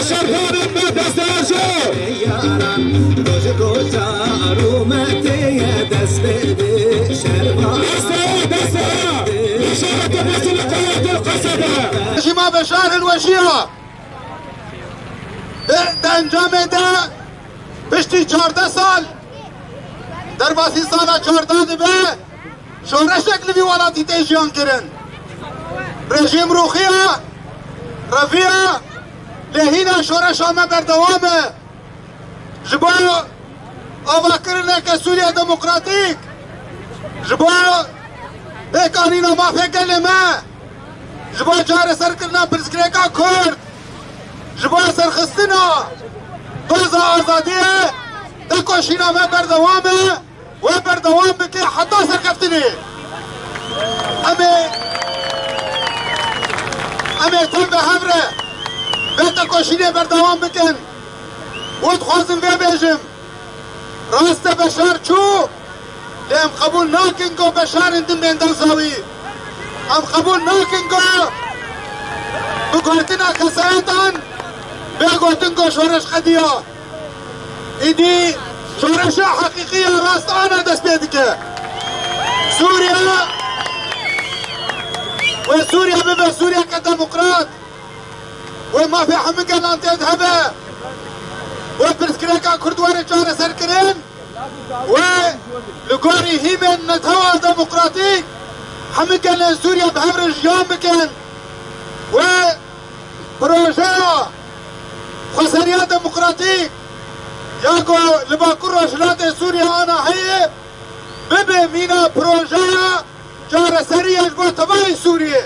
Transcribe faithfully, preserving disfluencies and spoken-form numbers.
Şervanên me dest diraje. Dest dest. Şerete dest li qeyet el qesebe. Jî ma Beşar hilweşiya. Di, di encamê de piştî çardeh sal, derbasî sala çardeh dibe, şoreşek li vî welatî tê jiyan kirin. Rejîm rûxiya, reviya, lê hîna şoreşa me berdewam e. Ji bo avakirineke Sûriya Demokratîk, ji bo pêkanîna mafê gelê me, ji bo çareserkirina pirsgirêka Kurd, ji bo serxistina doza azadiyê, tekoşîna me berdewam e. We berdewam bike heta serkeftinê. Em ê, em ê tim bi hev re vê tekoşînê berdewam bikin. We dixwazim vê bêjim. Rast e Beşar çû, lê em qebûl nakin ku Beşar hindin bên dewsa wî. Em qebûl nakin ku bi gotina kesayetan bê gotin ku şoreş qediya. Îdî şoreşa heqîqî ya rast ana dest pê dike. Sûriye, we Sûriye bibe Sûriyeke demokrat, we mafê hemû gelan tê de hebe, we pirsgirêka Kurd were çareserkirin, we li gorî hîmên Netewa Demokratîk hemû gelên Sûriye bi hev re jiyan bikin, we projeya xweseriya demokratîk ya ku li Bakur Rojhilatê Sûriye ana heye, bibe mîna projeya çareseriyê ji bo tevayê Sûriyê.